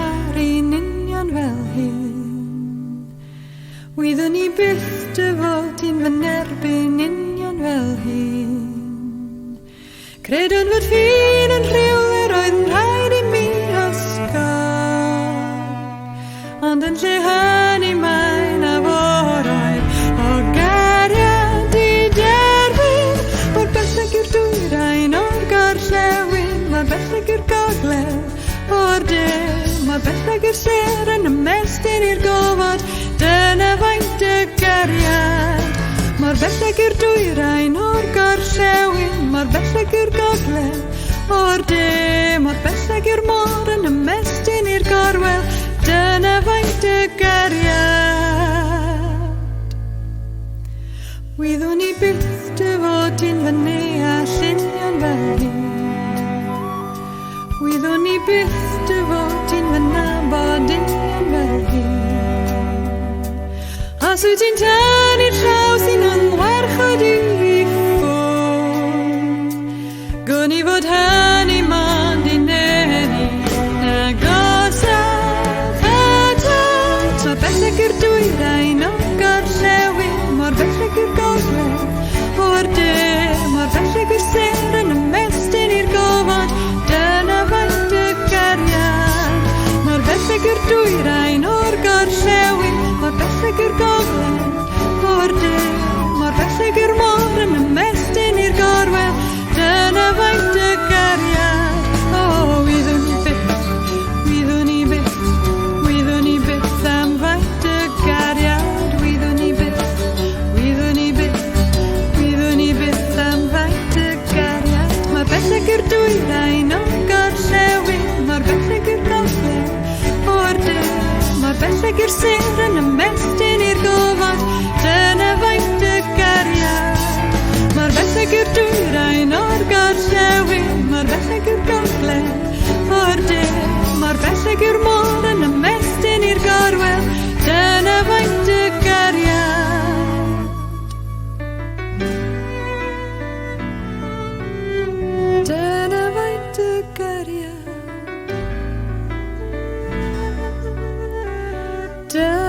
caru'n union fel hyn. Wyddwn i byth dy fod ti'n fy nerbyn union fel hyn. Credwn fod ffin yn rhywle roedd yn rhaid i mi osgoi, ond yn lle hynny mae 'na foroedd o gariad i derfyn. Mor bell ag yw'r dwyrain o'r gorllewin, mor bell ag yw'r gogledd o'r de, mor bell ag yw'r sêr yn ymestyn i'r gofod, dyna faint y gariad. Mor bell ag yw'r dwyrain o'r gorllewin, mor bell ag yw'r gogledd o'r de, mor bell ag yw'r môr yn ymestyn i'r gorwel, dyna faint y gariad. Wyddwn i byth dy fod ti'n fy neall union fel hyn. Wyddwn i byth dy fod ti'n fy nabod union fel hyn. Os wyt ti'n tynnu'r llaw sy'n yngwarchod i ffwrdd, gwn i fod hynny mond i nenu agosach atat. Mor bell ag yw'r dwyrain o'r gorllewin, mor bell ag yw'r gogledd o'r de, mor bell ag yw'r sêr yn ymestyn i'r gofod, dyna faint y gariad. Mor bell ag yw'r dwyrain o'r gorllewin, mor bell ag yw'r gogledd o'r de, mor bell ag yw'r môr yn ymestyn i'r gorwel, dyna faint y gariad. O, wyddwn i byth, wyddwn i byth, wyddwn i byth am faint y gariad. Wyddwn i byth, wyddwn i byth, wyddwn i byth am faint y gariad. Mor bell ag yw'r dwyrain o'r gorllewin, mor bell ag yw'r gogledd o'r de, mor bell ag yw'r sêr yn ymestyn i'r gofod, dyna faint y gariad. Mor bell ag yw'r dwyrain o'r gorllewin, mor bell ag yw'r gogledd o'r de, mor bell ag yw'r môr yn ymestyn i'r gorwel, dyna faint y gariad. Dyna faint y gariad. Dyna